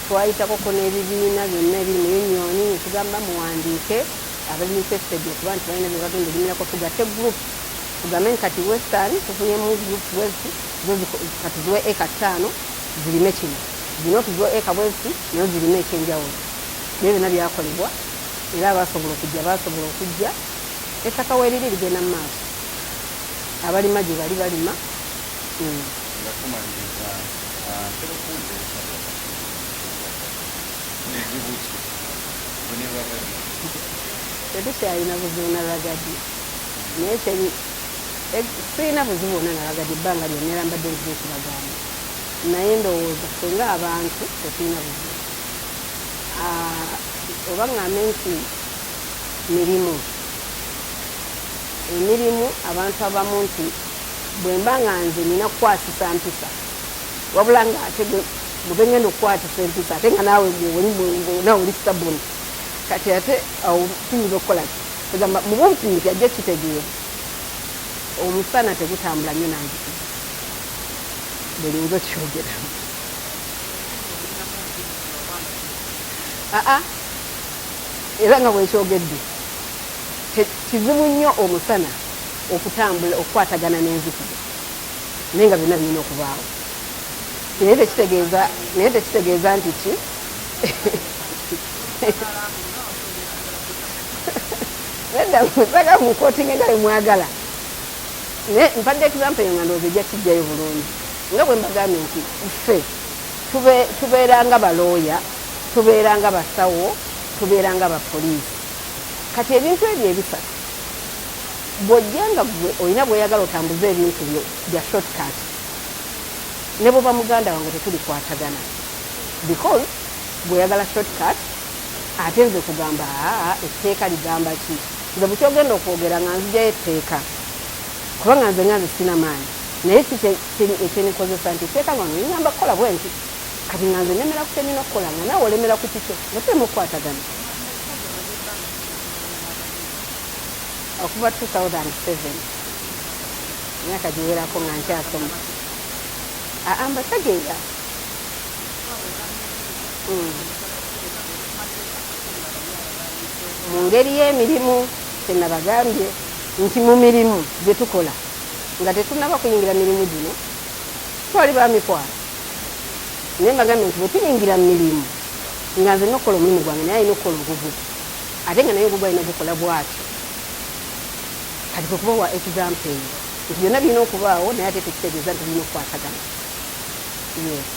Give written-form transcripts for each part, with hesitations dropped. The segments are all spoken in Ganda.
Twayitakoko n'ebibiina byonna ebiri mu union ne tugamba muwandiike abali interested okuba nti balina bye bagenda olimirako, tugatte groups, tugambe nti kati Western tufunyemu groups bweziti, zo kati ziwe eka 5 zirime kino, zino tuziwe eka bweziti nazo zirime ekyenjawulo. Naye byonna byakolebwa era abasobola okujja basobola okujja. Ettaka weeriri ligenda mu maaso, abalima gye bali balima. Nga tumaliriza, ntera okuwulira olutalo wakati buzibu ki gwe ne Ragadi? Tetukyalina buzibu na Ragadi, naye sirina buzibu bwonna na Ragadi ebbanga lyonna, era mbadde nzize okubagamba, naye ndowooza ffe ng'abantu tetulina buzibu. Oba ŋŋambe nti mirimu, emirimu abantu abamu nti bwe mba nga nze nina kukwasisa mpisa, wabula nga ate gwe ngenda okukwatisa empisa ate nga naawe nawe oli stubborn, kati ate awo tuyinza okukola ki? Egamba mu bumpi nti ajja kitegeera omusana tegutambula nnyo nanzikiza, bwe nyinza okyogera. Aa, era nga bwekyogedde, kizibu nnyo omusana okutambula okukwatagana n'enzikiza, naye nga byonna birina okubaawo. Naye tekitegeeza nti ki, nedda, musaka mukotinge nga bwemwagala. Naye mpadde example eyo nga ndowooza ejja kijjayo bulungi, nga bwe mbagambye nti ffe tubeera nga balooya, tubeera nga basawo, tubeera nga bapoliisi. Kati ebintu ebyo ebisatu, bw'ojja nga gwe olina bweyagala otambuze ebintu byo bya shortcut, ne bwoba muganda wange tetulikwatagana, because bweyagala shortcut ate nze kugamba, aa, etteeka ligamba ki? Nze bukyogenda okwogera nga nzijayo etteeka, kubanga nze nga nze sina maanyi, naye ki ekyenikozesa nti etteeka nga ngamba kukola bwe nti, kati nga nze nemera ku kyenina okukola, nga naawe olemera ku kikyo, nga tulema okukwatagana. Okuva 2007, emyaka giwerako nga nkyasoma. Aa, mbategeera. Mu ngeri y'emirimu, kyenabagambye nti mu mirimu gye tukola, nga tetunaba kuyingira mirimu gino, twali ba mikwano, naye mbagambye nti bwe tuyingira mu mirimu, nga nze nina okukola omulimu gwange, naye alina okukola ogugwe, ate nga naye ogugwe alina gukola bw'atyo. Kati kwe kubawa example eyo nti byonna birina okubaawo, naye ate tekitegeeza nti birina okukwatagana. Yes,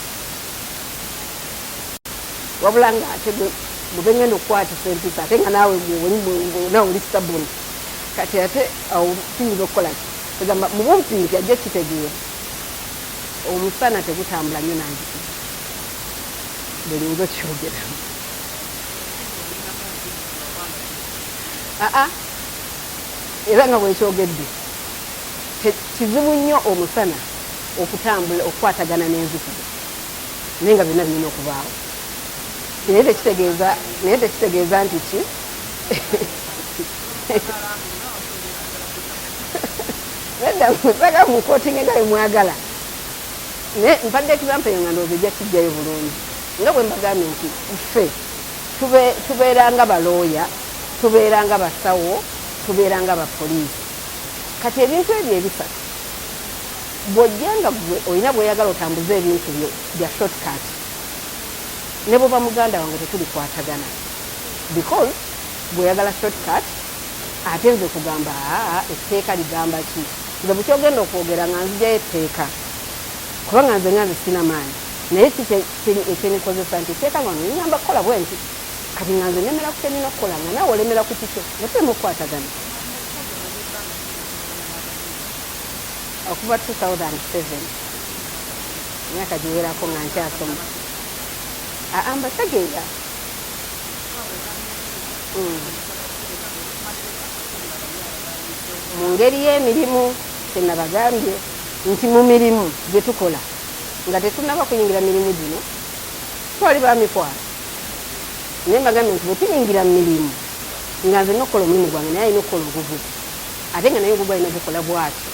wabula nga ate gwe ngenda okukwatisa empisa ate nga naawe nawe oli stubborn, kati ate awo tuyinza okukola ki? Egamba mu bumpi nti ajja kitegeera omusana tegutambula nnyo nanzikiza, bwe nyinza okyogera. Aa, era nga bwekyogedde, kizibu nnyo omusana okutambula okukwatagana n'enzikiza, naye nga byonna birina okubaawo. Naye tekitegeeza nti ki, nedda, musaka mukotinge nga bwemwagala. Naye mpadde example eyo nga ndowooza ejja kijjayo bulungi, nga bwe mbagambye nti ffe tubeera nga balooya, tubeera nga basawo, tubeera nga bapoliisi. Kati ebintu ebyo ebisatu, bw'ojja nga gwe olina bweyagala otambuze ebintu byo bya shortcut, ne bwoba muganda wange tetulikwatagana, because bweyagala shortcut ate nze kugamba, aa, etteeka ligamba ki? Nze bukyogenda okwogera nga nzijayo etteeka, kubanga nze nga nze sina maanyi, naye ki ekyenikozesa nti etteeka nga ngamba kukola bwe nti, kati nga nze nemera ku kyenina okukola, nga naawe olemera ku kikyo, nga tulema okukwatagana. Okuva 2007, emyaka giwerako nga nkyasoma. Aa, mbategeera. Mu ngeri y'emirimu, kyenabagambye nti mu mirimu gye tukola, nga tetunaba kuyingira mirimu gino, twali ba mikwano, naye mbagambye nti bwe tuyingira mu mirimu, nga nze nina okukola omulimu gwange, naye alina okukola ogugwe, ate nga naye ogugwe alina gukola bw'atyo.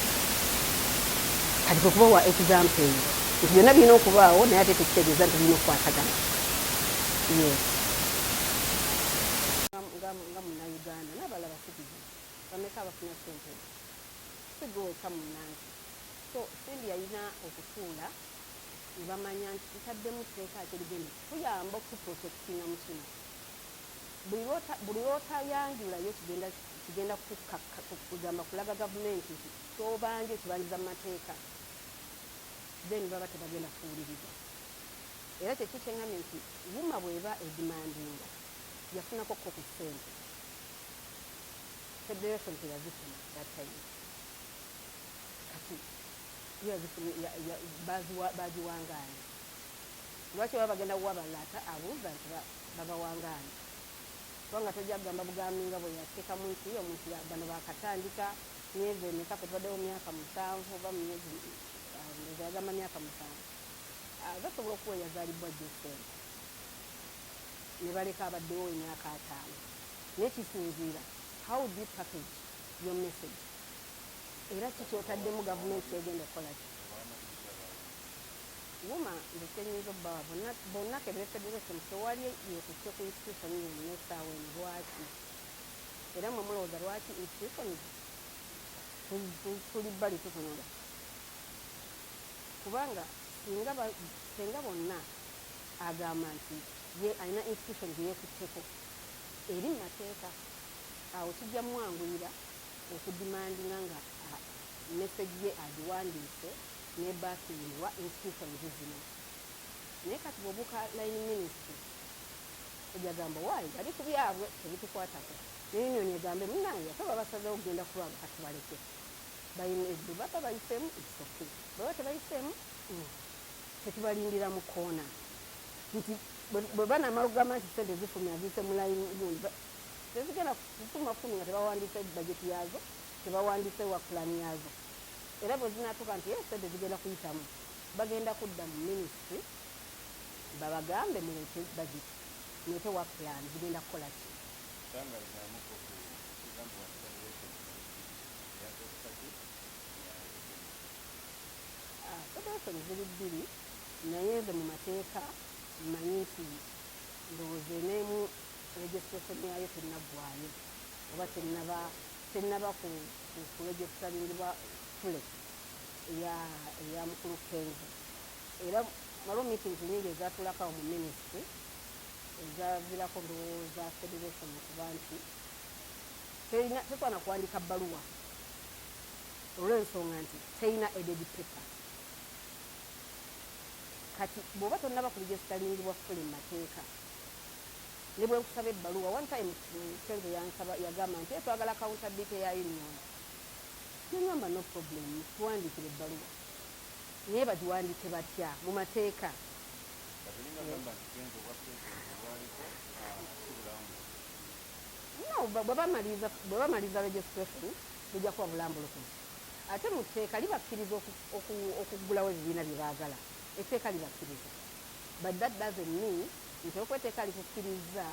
Kati kwe kubawa example eyo nti byonna birina okubaawo, naye ate tekitegeeza nti birina okukwatagana. Yes, nga Munnayuganda n'abalala ba citizen bameka abafuna sente? Si gwe wekka munnansi. So Cindy yalina okutuula ne bamanya nti tutaddemu tteeka ki erigenda okutuyamba okutuprotectinga mu kino. Buli lwotayanjulayo kigenda kugamba kulaga gavumenti nti kyobanja ekibanjiza mu mateeka, then baba tebagenda kuwuliriza. Era kyeki kyeŋŋambye nti UMA bw'eba edemandinga, yafunako ko ku ssente, federation teyazifuna that time. Kati bagiwangaanye. Lwaki baba bagenda kuwa balala ate abuuza nti babawangaanye? Kubanga tojja kugamba bugambi nga bwe yateekamu nti omuntu bano bakatandika myezi emeka, fe tubaddewo myaka 7 oba myezi, ndowooza yagamba myaka 7. Basobola okuwa eyazaalibwa jjo ssente ne baleka abaddewo emyaka 50. Naye kisinziira how do you package your message, era kikyotaddemu gavumenti kyegenda okukola ki. UMA nze kyenyinza obbawa, bonna kebere federation, tewali yekutte ku institution yonna essaawa eno. Lwaki? Era mwe mulowooza lwaki institutions tuli bbali tutunula? Kubanga singa bonna agamba nti ye alina institution gye yeekutteko eri mu mateeka, awo kijja mwanguyira okudemandinga nga message ye agiwandiise nebakirirwa institutions zino. Naye kati bw'obuuka line ministry, ojagamba waayi bali ku byabwe, tebitukwatako. Ne union egambe, "Munange, ate babasazeewo okugenda kulwaba, katubaleke." Bwe baba bayiseemu, it's okay. Bwe baba tebayiseemu, tetubalindira mu koona nti bwe banamala okugamba nti sente zifumya ziyise mu line gundi, tezigenda kufuma fumi nga tebawandiise budget yaazo, tebawandiise work plan yaazo. Era bwe zinatuuka nti ye sente zigenda kuyitamu, bagenda kudda mu ministry babagambe, "Muleete budget, muleete work plan, zigenda kukola ki?" Tangalizaamuko ku kigambibwa nti federation eya Dr. Eya Federation ziri bbiri, naye nze mu mateeka mmanyi nti ndowooza eneemu registration yayo tennaggwayo oba tennaba kuregisteringibwa fully eya mukulu Kenzo. Era waliwo meetings nyingi ezatulakawo mu ministry ezavirako ndowooza federation okuba nti tesobola kuwandika bbaluwa olw'ensonga nti terina aided paper. Kati bw'oba tonnaba kuregisteringibwa fully mu mateeka, ne bwe nkusaba ebbaluwa, one time Kenzo yansaba, yagamba nti twagala accountability ya union. Neŋŋamba, "No problem, tuwandiikire ebbaluwa." Naye bagiwandiike batya mu mateeka? Katulinga gamba nti Kenzo obwa president bwaliko si bulambulukufu. No, bwe bamaliriza registration bujja kuba bulambulukufu. Ate mu tteeka libakkiriza okuggulawo ebibiina bye baagala. Etteeka libakkiriza, but that doesn't mean nti okweteeka likukkiriza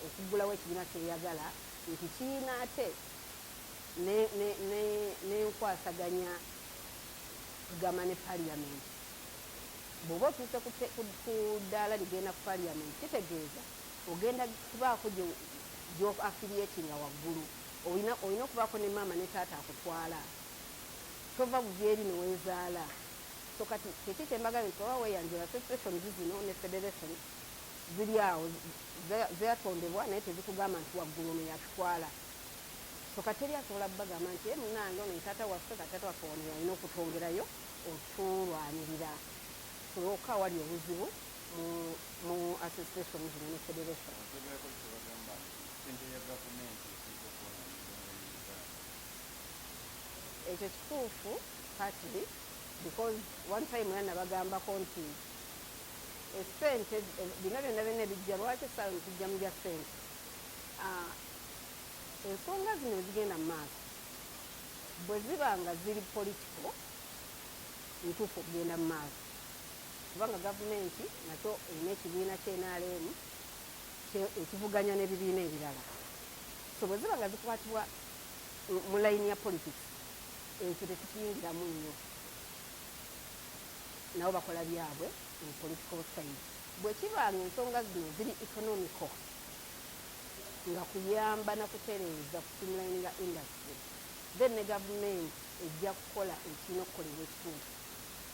okuggulawo ekibiina kyoyagala nti kiyina ate n'enkwasaganya kugamba ne parliament. Bw'oba otuuse ku ddaala ligenda ku parliament, kitegeeza ogenda kubaako gyo affiliatinga waggulu. Olina okubaako ne maama ne taata akutwala, tova buvi eri neweezaala. So kati kyeki kyembagambye nti oba weeyanjula, associations zino ne federation ziri awo zatondebwa, naye tezikugamba nti waggulu ono yatutwala. So kati teri asobola bagamba nti, "E munange, ono ye taata waffe, kati taata waffe ono yalina okutwongerayo otulwanirira." So wokka awali obuzibu mu association zino ne federation. Okyogerako kyebagamba nti ssente ya gavumenti esinga okwonoona ensonga ya Uganda. Ekyo kituufu partly, because one time era nabagambako nti esente bino byonna byonna ebijja, lwaki essaawa tujja mu bya ssente? Ensonga zino ezigenda mu maaso bwe ziba nga ziri political, ntuufu okugenda mu maaso, kubanga gavumenti nakyo erina ekibiina kye NRM ekivuganya n'ebibiina ebirala. So bwe ziba nga zikwatibwa mu layini ya politics, ekyo tetukiyingiramu nnyo, nabo bakola byabwe mu political side. Bwe kiba nga ensonga zino ziri economical, nga kuyamba nakutereeza, kustreamlininga industry, then ne gavumenti ejja kukola ekirina okukolebwa ekituufu.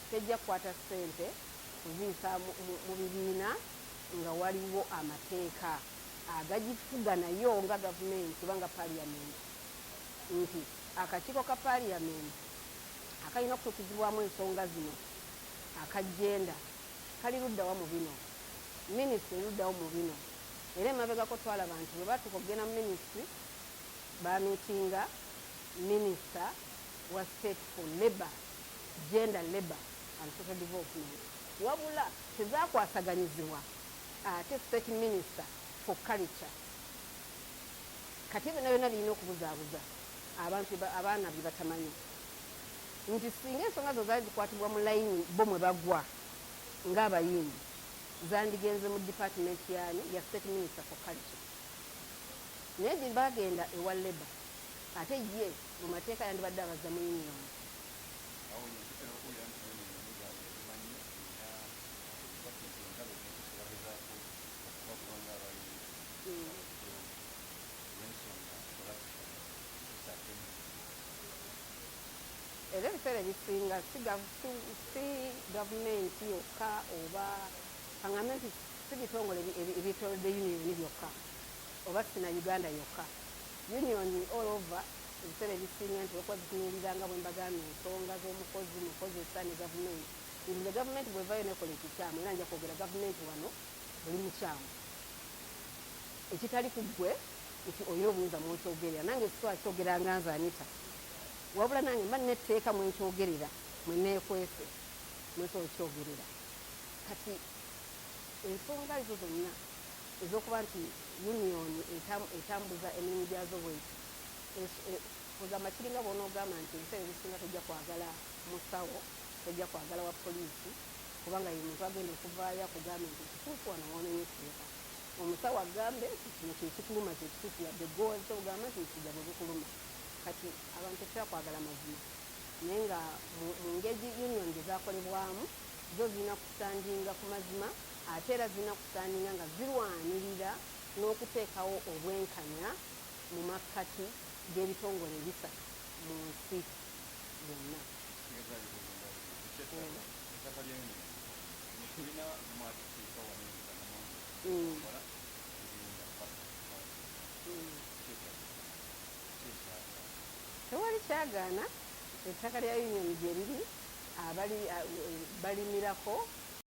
Tejja kukwata ssente kuziyisa mu bibiina nga waliwo amateeka agagifuga nayo nga gavumenti oba nga parliament, nti akakiiko ka parliament akalina okutuukizibwamu ensonga zino akagenda kali luddawa mu bino, minisitule eruddawo mu bino. Era emabegako twalaba nti bwe batuuka okugenda mu minisitule, bameetinga minister wa state for labor, gender, labor and social development, wabula tezakwasaganyizibwa ate state minister for culture. Kati byonna byonna birina okubuzaabuza abantu, abaana bye batamanyi nti singa ensonga zo zaali zikwatibwa mu layini bo mwe bagwa ng'abayimbi, zandigenze mu department yani ya state minister for culture, naye gye bagenda ewa labor, ate ye mu mateeka yandibadde abazza mu union. Awo nyekitera okuwulira nti union egamba ebimanyi era department yonna beneekisa bagezaako okubagoba ng'abayimbi olw'ensonga corruption saako. Era ebiseera ebisinga si gavumenti yokka, oba kaŋŋambe nti si bitongole ebyetoolodde union byokka, oba si na Uganda yokka. Union all over ebiseera ebisinga nti okuba zitunuulira nga bwe mbagambye ensonga z'omukozi, mukozesa ne gavumenti. Nze gavumenti bwevaayo nekola ekikyamu, era nja kwogera gavumenti wano buli mukyamu ekitali ku ggwe nti olina obuyinza mwokyogerera. Nange sisobola kyogera nga nze Anita, wabula nange mba nina etteeka mwenkyogerera, mweneekwese, mwensobola okyogerera. Kati ensonga ezo zonna ez'okuba nti union etambuza emirimu gyazo bweti, ogamba kiringa bw'onoogamba nti ebiseera ebisinga tojja kwagala musawo, tojja kwagala wa poliisi, kubanga ye muntu agenda okuvaayo akugambe nti kituufu wano wamenya etteeka. Omusawo agambe nti kino kyekikuluma kyekituufu, yadde gwoza ogamba nti musujja gwe gukuluma. Kati abantu tetutera kwagala mazima, naye nga mu ngeri union gye zakolebwamu, zo zirina kustandinga ku mazima, ate era zirina kustandinga nga zirwanirira n'okuteekawo obwenkanya mu makkati g'ebitongole ebisatu mu nsi yonna. Sigeza ebibuuzo nga bibiri. Ettaka lya union tulina mwakisiika wano Kanamongo, kola ligenda paka. Kyekyaga Tewali kyagaana. Ettaka lya union gye liri, abali balimirako.